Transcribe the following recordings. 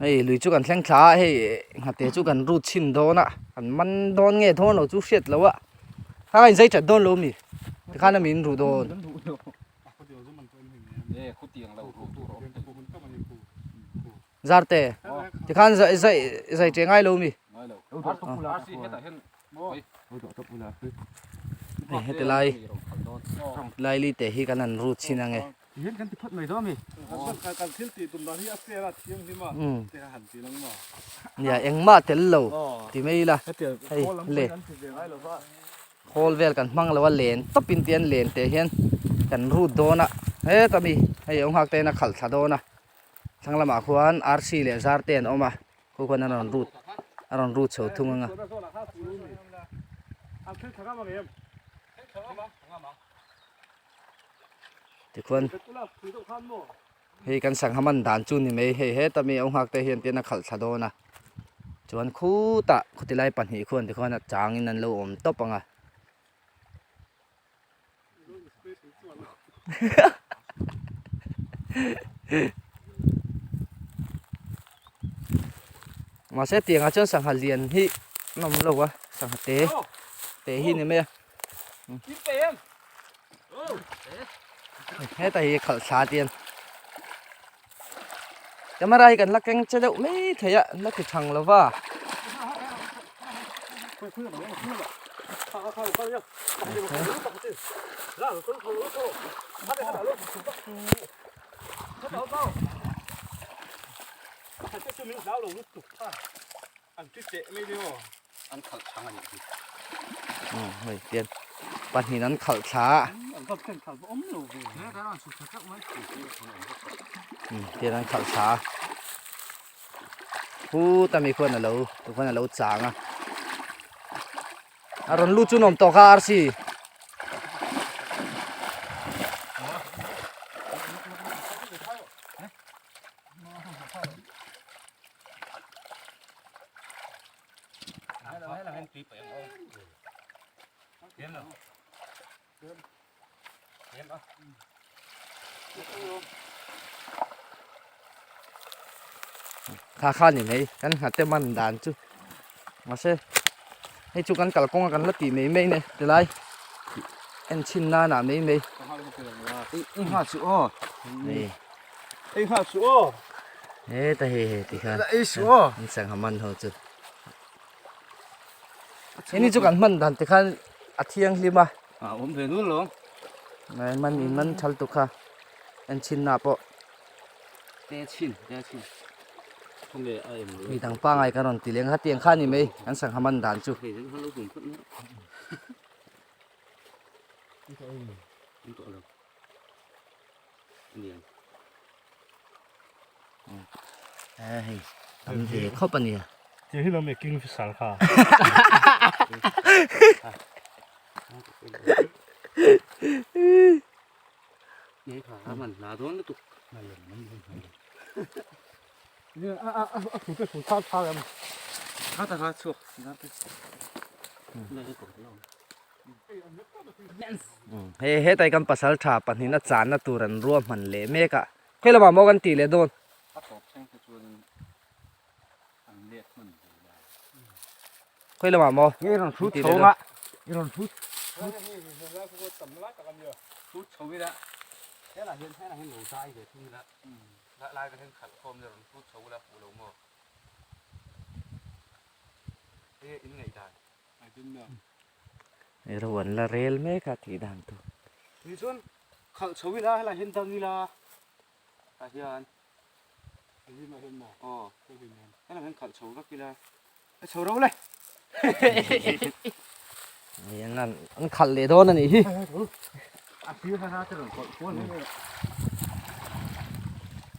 Hei lui chu kan thleng thla a hei nghate chu kan rut chhin dawn a kan man dawn nge dawn lo chu hriat loh a kha kha in zai that dawn lo mi tikhan a min ruh dawn. Zarte tikhan zai zai zai che ngai lo mi. Hei heti lai lai li te hi kan han rut chhin ange. Hian kan ti phawt mai dawn a mi. Kan thil tih tum dan hi a fair a thianghlim a te kha han ti lang maw. Nia engmah tel lo ti mai ila hei le khawl vel kan hmang lo a len tawp in tian len teh hian kan rut dawn a heta mi hei awm nghak te hian a khalh thla dawn a thlang lamah khuan arsi leh zar te an awm a khu khuan a rawn rut a rawn rut chho thung ang a. Tikhuan hei kan sangha man dan chu ni mai hei heta mi au nghak te hian tian a khalh thla dawn a chuan khutah khuti lai pahnih khuan tikhuan a changin an lo awm tawp ang a. Mahse tiangah chuan sangha lian hi an awm lo a sangha te te hi ni mai a. Heta hi khalh thla tian camera hi kan la keng che deuh mai thei a la ti thang lo va. An khalh chhang a nih hi. Umm hei tian pahnih an khalh thla a. Umm tian an khalh thla a. Khuta mi khuan a lo tikhuan a lo chang a. A rawn lut chu nuam tawk a arsi. Kha kha ni mai kan nghate man dan chu mahse hei chu kan kalkawng a kan la tih mai mai nge tilai en chhin nan ah mai mai. Ei nghal suh aw. Heta hei hei ti khan. Ei suh aw. An sangha man ho chu. Heni chu kan hman dan ti khan a thianghlim a. A awm ve nul lo. Ngai man in man thal tu kha. En chin na pawh. Te chin te chin. Khawme a em lo. Mi dang pangai kan rawn ti leng kha tiang kha ni mai kan sangha man dan chu. Hei zeng khan lo tum phawt mai. An tawh lo. Hei tam ve khawp a nia. Tiang hi lo me king fisal kha. Nei kha man hla dawn lutuk. A a a thu te thu thar thar em. Kha ta kha chhuak. Hei hetai kan pasal tha pahnih a channa tur an ruah hman leh mek a khawi lamah maw kan tih leh dawn. Khawi lamah maw kan tih leh dawn. Hei ro an la rel mek a tih dan tur. Tichuan khalh chho ila helai hian dang ila tah hian aw helai hian khalh chho vek ila a chho ro le. Hei an an khalh leh dawn a nih hi. A thir kha te rawn kawlh kual mai mai.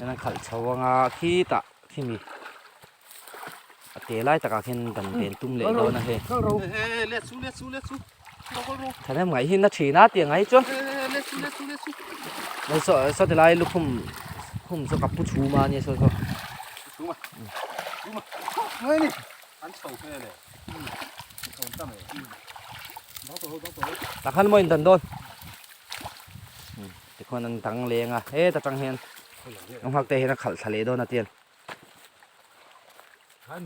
An khalh chho anga khitah khimi. A te lai takah khian dan ven tum leh dawn a hei. Thahnem ngaih hi na thin a tih ang ai chuan. Hei saw saw ti lai lukhum khum saw ka pu chhum a nia saw saw. Tah khan maw in dan dawn. Tikhuan an dang leng a heta tang hian a nghak te hian a khalh thla leh dawn a tiang. Tikhuan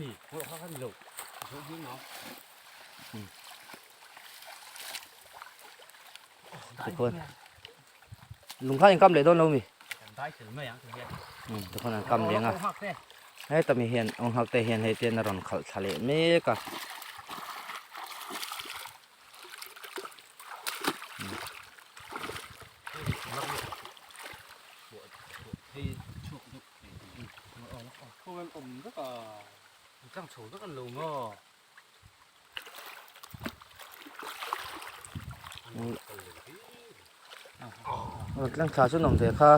lung kha in kam leh dawn lo mi tikhuan an kam leng a heta mi hian awng hak te hian hei te hian a rawn khalh thla leh mek a. Tlang thla chu nawm ve kha.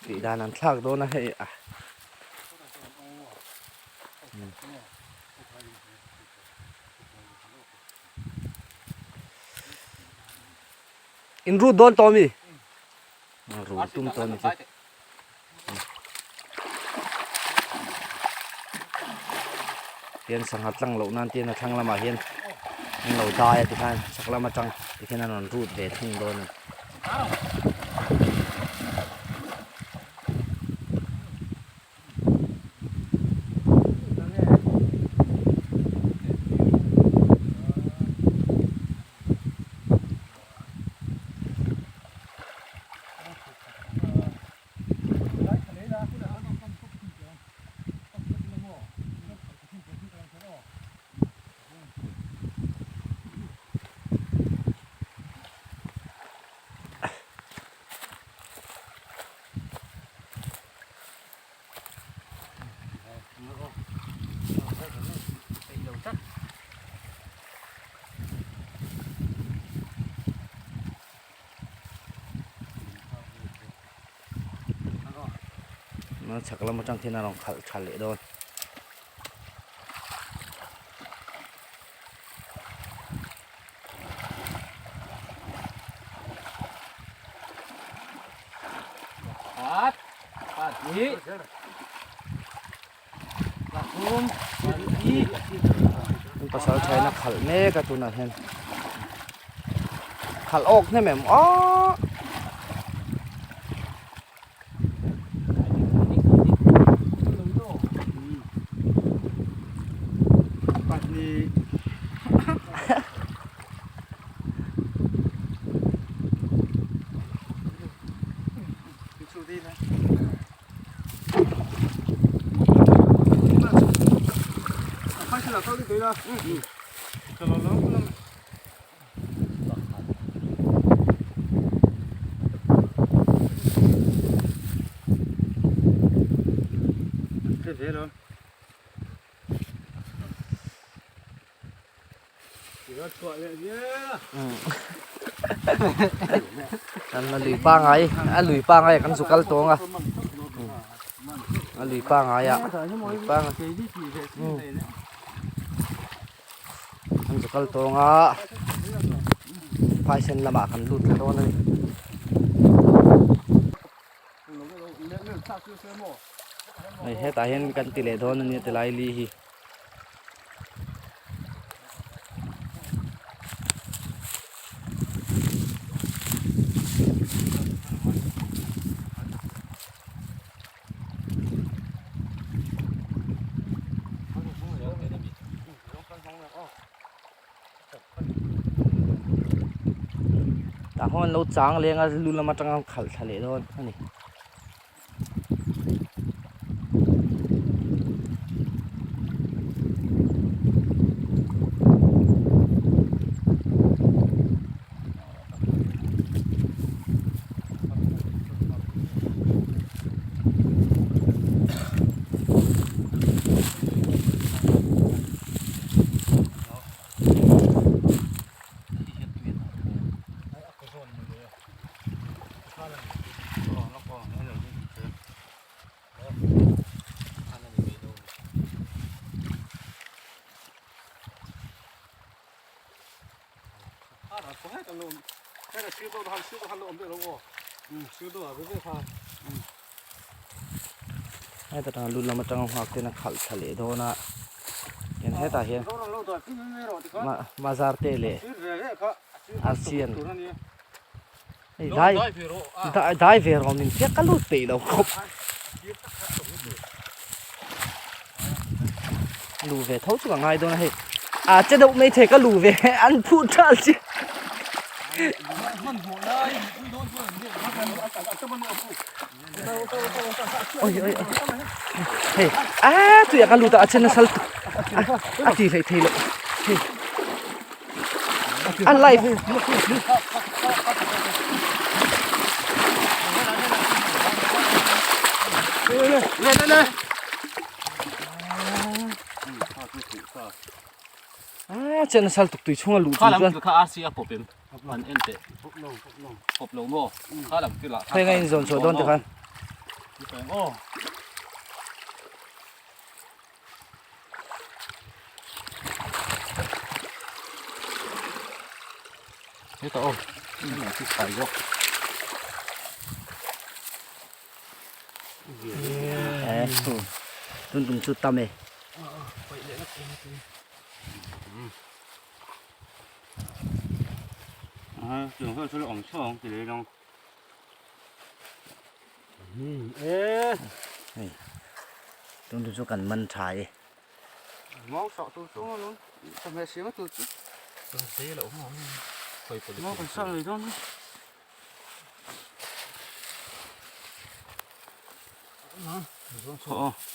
Tih dan an thlak dawn a hei a. In rut dawn tawh mi? Rut tum tawh ni chu. Tian sangha tlang loh nan tian a thlang lamah hian an lo dai a tikhan chhak lam atang tikhian an rawn rut ve thung dawn a ni. Chhak lam atang khian a rawn khalh tha leh dawn. Pasal thaina khalh mek a tunah hian khalh awk hnem em aw. Kan a lui pangai a lui pangai kan zu kal tawng a a lui pangai ah lui pangai kan zu kal tawng a phaisen lamah kan lut thla dawn a ni. Hei hetah hian kan ti leh dawn a nia tilai li hi. Tah hian an lo chang leng a lu lam atanga khalh thla leh dawn a ni. Heta tanga lu lam atanga nghak ten a khalh thla leh dawn a tin hetah hian mazar te leh arsian hei dai dai ve rawh min fiak ka lut peih lo khawp lu ve tho chu ka ngai dawn a hei a che deuh mai thei ka lu ve an phuh thal chi oi oi hei a tuiah ka lut a a chen a sal a ti hlei thei loh hei a live a chen a sal tuk tui chhunga luh chung chuan kha RC a pawp em an en teh pawp lo maw kha lam kila heng a inzawn chhuah dawn te khan Heta aw chu fai zawk. Tun tum chu tam e. Hei tun tum chu kan man tha e.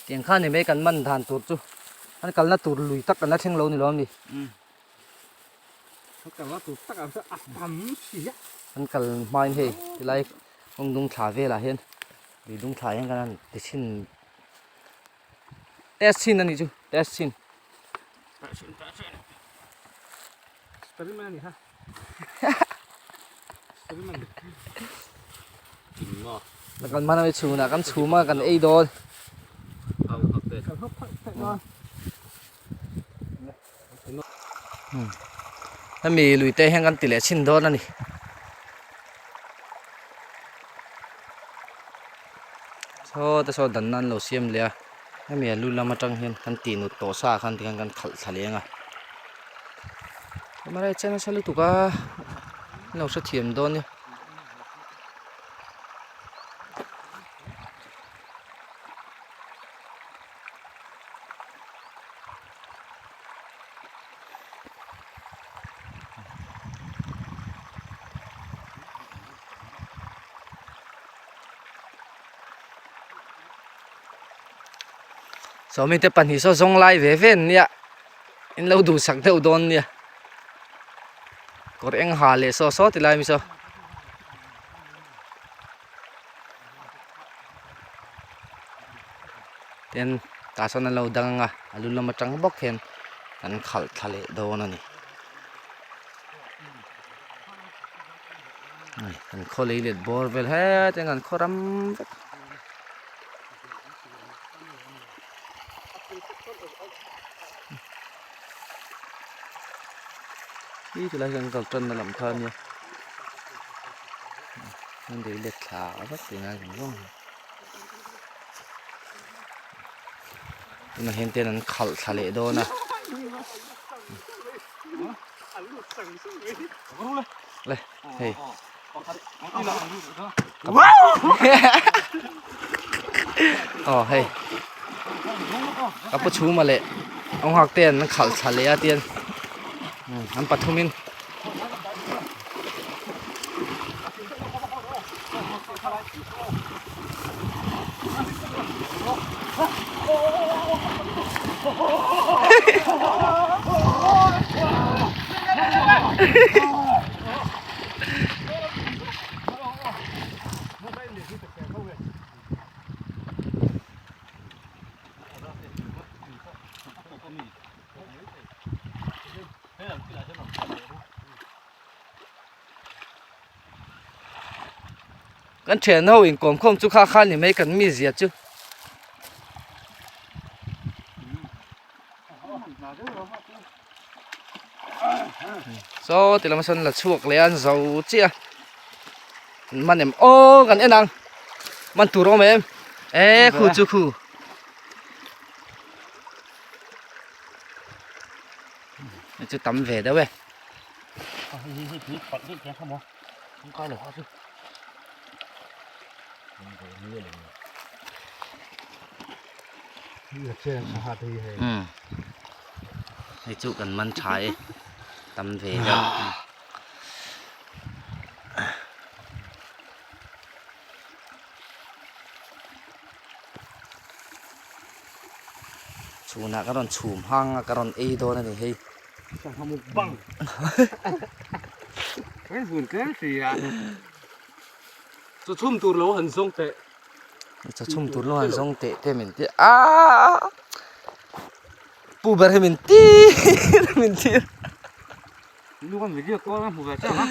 Tiang khan ni mai kan man dan tur chu an kalna tur lui tak an la thleng lo ni lo ami. An kal hmain hei tilai kawng dung thla velah hian lui dung thla hian kan han ti chhin test chhin a nih chu test chhin. Kan hman ami chhunah kan chhum a kan ei dawn. Hemi lui te hian kan ti leh chhin dawn a ni. Saw te saw danna an lo siam leh a hemi a lu lam atang hian kan tih nut tawh sa khan tikhian kan khalh thla leng a camera hi a che nasa lutuk a an lo hrethiam dawn nia. Sawmi te pahnih saw zawng lai ve ve an nia in lo duhsak deuh dawn nia kawr eng ha leh saw saw ti lai mi saw. Tin tah sawn an lo dang ang a a lu lam atang bawk hian an khalh thla leh dawn a ni an khaw lei let bawr vel het eng an khaw ram vek. Hi tilai hian kal tanna lam kha ania an lei let thla vak tih ngai zawng zawng tunah hian ten an khalh thla leh dawn a le hei aw hei ka pu chhuma leh a nghak te an khalh thla leh a tian an pathumin Kan thian ho inkawm khawm chu kha kha ni mai kan mi zia chu. Saw ti lamah sawn la chhuak leh a an zo chiah a man em aw kan en ang man tur a awm em e khu chu khu hei chu tam ve deuh e. Hei chu kan man tha e tam ve deuh chhunah ka rawn chhum hang a ka rawn ei dawn a ni hei. Sangha mukbang kan hun tlem si a. Chaw chhum tur lo han zawng teh. Chaw chhum tur lo han zawng teh te min ti aaa pu ber hi min tir min tir. Nu kan video call a hmu ve chiang a.